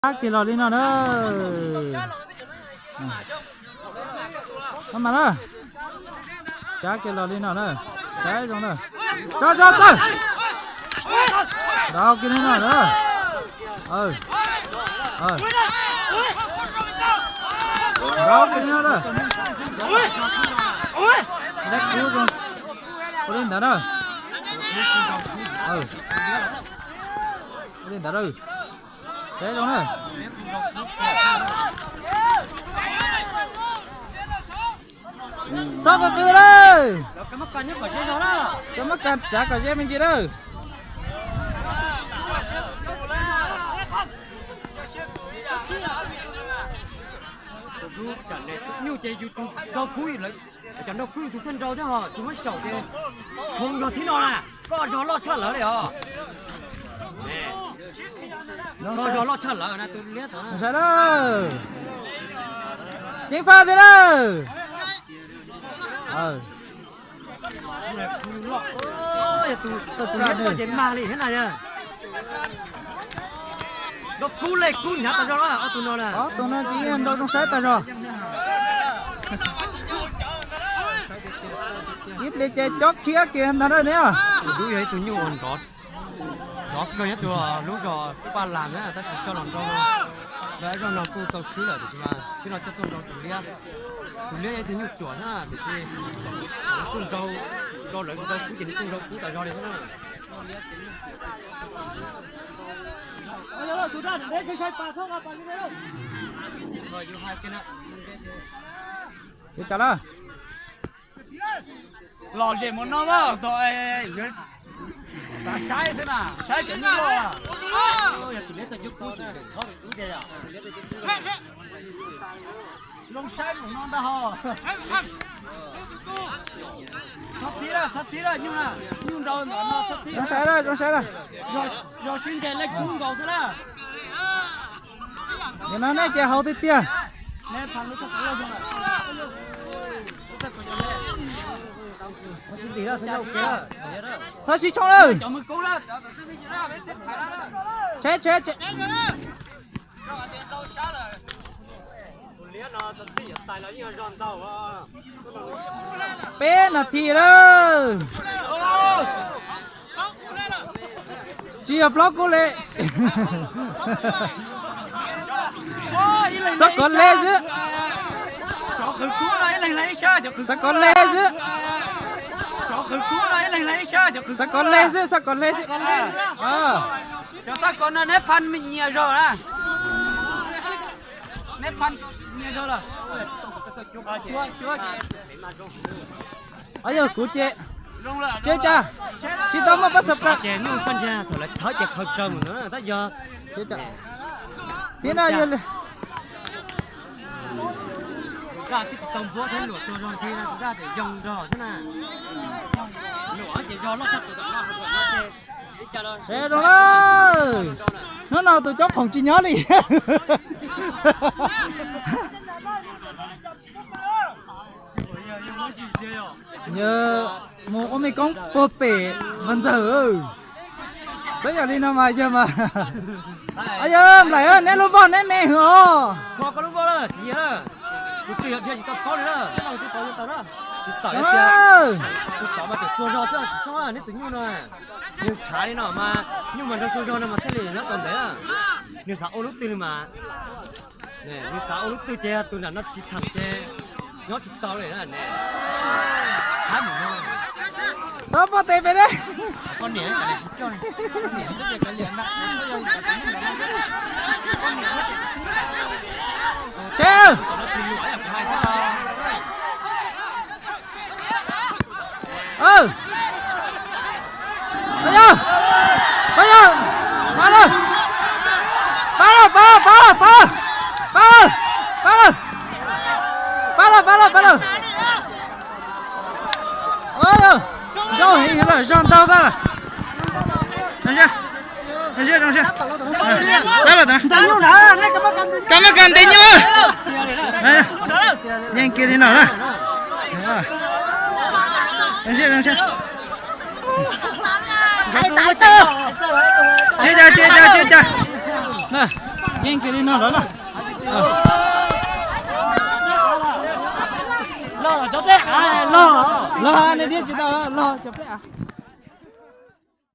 Tsav kiag los li no na. Tsav mas na. Tsav kiag los li no na. Tsav zoo na. Tso tso txawj. Nrau kiag li no na. Nrau kiag li no na. Ua li ntawd na. Ua li ntawd na. Txhob pw pw lawm. Koj muab kas tsav kom ze me ntsis lawm. Nyuj ces yus tus nrau kub, cov nrau kub yus tus thawj nrau thiab ho tsis muab xyaum ces khoov zog thiab no na. Koj zog loj tshaj lawv li os. Koj zog loj tshaj lawv na tus liab tod. Ceev faj tiag lawm. Tus liab tod ces mag li thiab na yog. Nrau kub li kub hnyav tas zog na, ob tug no na. Ob tug no ces nrau zoo saib tas zog. Ib pliag ces cob khiab kiag ntag na ne. Tus dub yog ib tug nyuj uas nrov, nrov kawg nyob tus lub zos Paj Las na, tab sis coj los nrau no, lawv zoj no kuj tau swb lawm tiam sis mas thiab no coj tuaj nrau tus liab. Tus liab yog ib tug nyuj ruam na tiam sis kuj nrau, nrau lawv nrau kub ces nws kuj nrau kub tas zog li thiab na. Ua cas lawm? Lom zem mus no mas tau, xav saib xwb na, saib cov nyuj loj. Yog tus liab tau cub kub tsis txhob kub tiag. Zoo saib mus no ntag ho. Txhob txhib lawm, txhob txhib lawm, nyuj na, nyuj nrau ntawm no txhob txhib. Zoo saib lawm, zoo saib lawm. Yog sib nres lej kub nkaus xwb na. Nim no nej ces haus tiag tiag. Txhob sib tshoob lawm. Tsheb tsheb tsheb. Peb nas this lawm. Tsis yog plaub kub li. Xav kom le xwb. Xav kom le xwb. Xav kom le xwb, xav kom le xwb. Cov xav kom no neb phan nyias zaug na. Neb phan nyias zaug lawm. Yog kuv ces, ces cas tsis tau muaj pab sab plaws ces nyuj koj ntsia thaum lawv thawb ces qhov raws mus ntawd tab yog. Thiab no yog zaj twb tsis tau npuab thiab luam tua zog nthi na, zaj twb yoo nrog thiab na. Luam ces zog loj tshaj tus tom no. Zoo lawm. Hnub no tus cob phoom tsis nyob li. Yog mus ua me koob puag pem Vaj Ntxawg. Txawm yog li no mas yog mas. Yog nplaim neb lub voj neb me hwv os. Nws tshav li no mas nyuj mas nrog tua zog no mas thiaj li nyob tau ntev. Nws xav ua lub twg li mas, nws xav ua lub twg ces tus nram no tsis txheem ces nyob tsis tau li ne. Txhob poj tes pem li. Pab lawm, pab lawm, pab lawm, pab lawm, pab lawm, pab lawm, pab lawm, pab lawm, pab lawm. Zoo heev lawm, zog ntau tag lawm. Zoo siab, zoo siab. Koj muab kas ntes nyuj. Yeej kiag li no na. Zoo siab, zoo siab. Tsis cas, tsis cas, tsis cas. Yeej kiag li no lawm na. Los, nej diab tsis tau los cov pleb a.